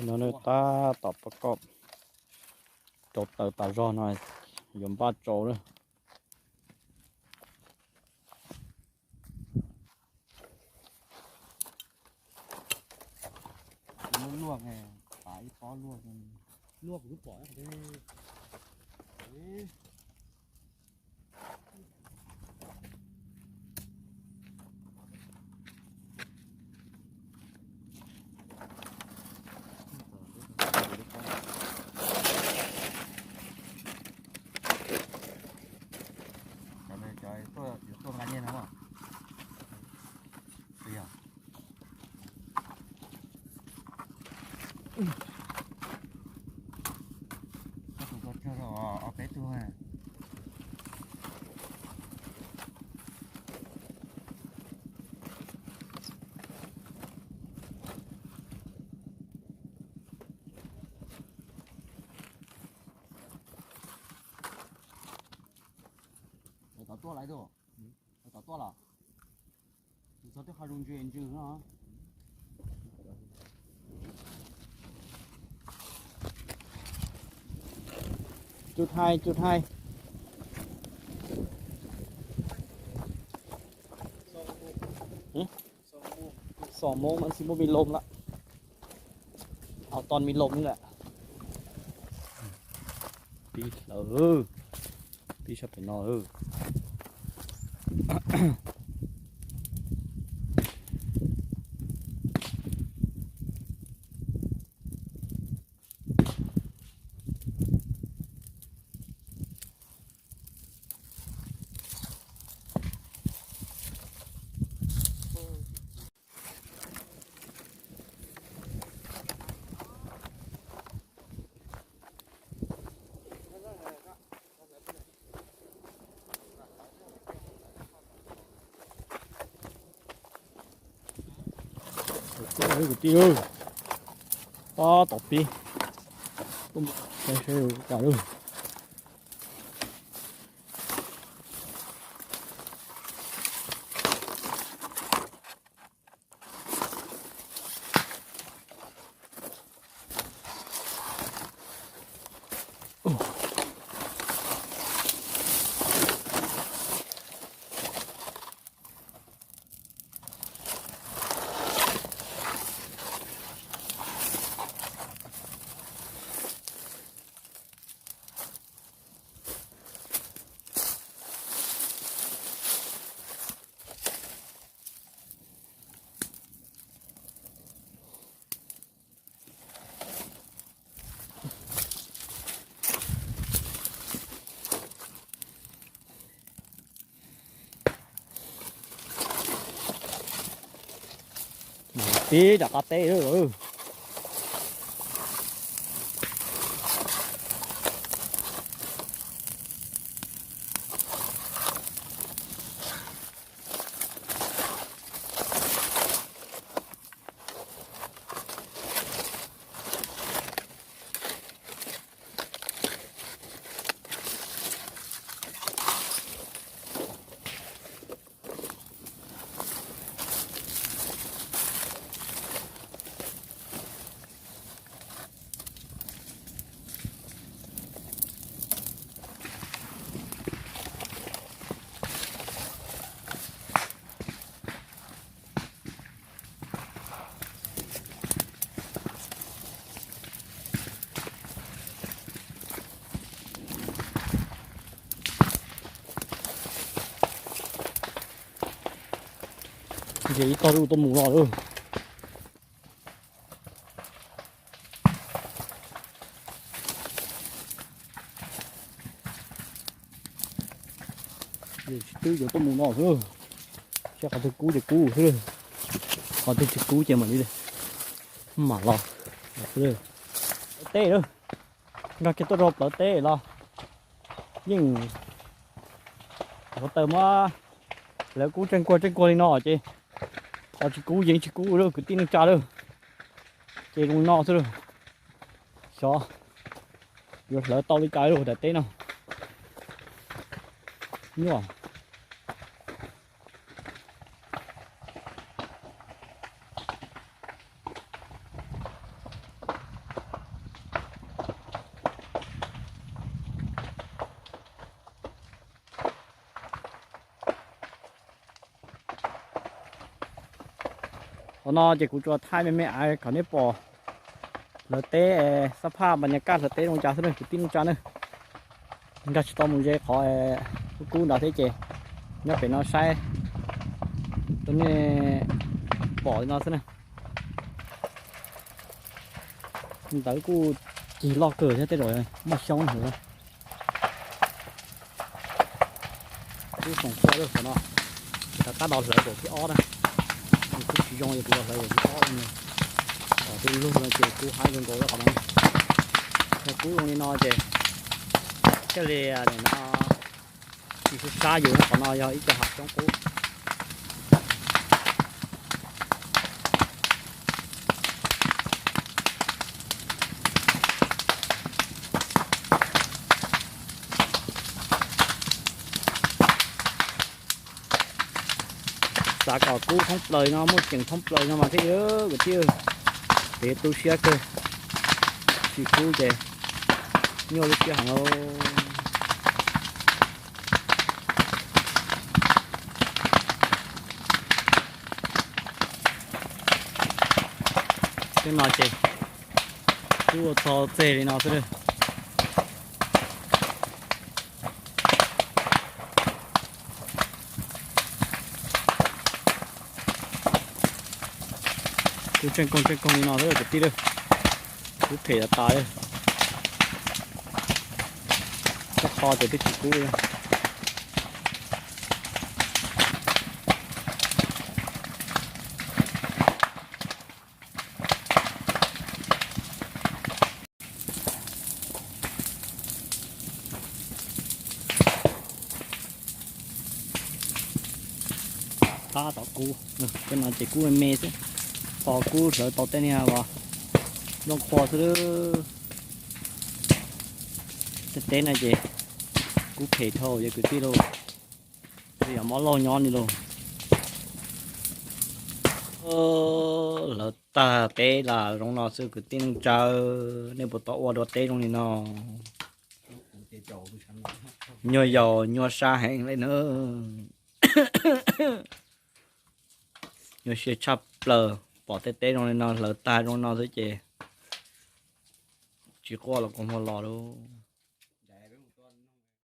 No tab tom pab koj rau taws tas zog no, yuav npaj tsau lawm. Luaj, luaj, ib pob luaj, luaj kuv twb pom. Cov no cov yuav tuaj nqa nyiaj no. Koj tus ko tsawg os, ob peb tug. Lawv tom tuaj lawm tus, lawv tom tuaj los? Tus txog twb qhov zoo ntsws ntsws no. Cub thaij, cub thaij. Xom moo mas tsis muaj me lom lawm. Ho ton me lom li lawm. Pib hlawv, pib sab pem no. Kwv tij, tab tom pib, saib saib cas lawm. Tib rov qab teb lawm. Ces ib tog twb tuaj mus no lawm. Twb yuav tuaj mus no xwb. Saib qhov twg kub ces kub xwb, qhov twg tsis kub ces mam li mam los xwb. Teb lawm, nrog kiag tuaj rau plawv teb los yeej hauv taws mas lawv kub tseej kuag tseej kuag li no ces qhov tsis kub yeej tsis kub lawm kwv tij neej tsa lawm. Ces zoo li no xwb lawm. Xyov yuav hlawv tau li cas lawm daim teb no. Nyuaj. No ces kuv tsuas thaij me me ais kom nej pom hlawv teb, xab phaj npas nyas kaj hlawv teb zoo cas xwb na kwv tij neej tsa na. Nkag tsis tau mus ze qhov kub kub ntawd thiab ces nyob pem no saib rau nej pom li no xwb na. Ntawd kuj cig loj kawg thiab tej zaum muaj xyoob heev. Kub xoom qhua lawm qhov no, ces rov qab los hlawv zaum thib ob na. Nws twb tsis zoo ces kuv los hlawv zaum thib ob no. Tom tus lug no ces kub haib zoo nkaus lawm qhov no. Yog kub zoo li no ces thiaj li nim no tsis sab sab yus na, qhov no yog ib co hav xyoob kub. Xav kom kub thoob plaws no, muaj ceem thoob plaws no mas thiaj li kwv tij, peb tu siab kawg. Tsis kub ces nyuaj lub siab heev lauj. Tej no ces kub ua txog txeg li no xwb. Kub tseej koog tseej koog li no xwb kwv tij, kub phem tas tas li. Koj kho ces twb tsis kub li. Tab tom kub, tej no ces kub me me xwb, tos kub hlawv tau tej niag los nplooj qhua xwb. Tej teb no ces kub phem dhau cov kwv tij lauj. Yog mob laug nyob li lauj. Hlawv tag teb los zoo no xwb kwv tij neej tsa, nej puas tau ua dua teb zoo li no? Nyuag yaus nyuaj sab heev li na. Nyuaj siab tshaj plaws, pom tej teb zoo li no hlawv tag zoo no xwb ces tsis quaj los kua muag los lauj.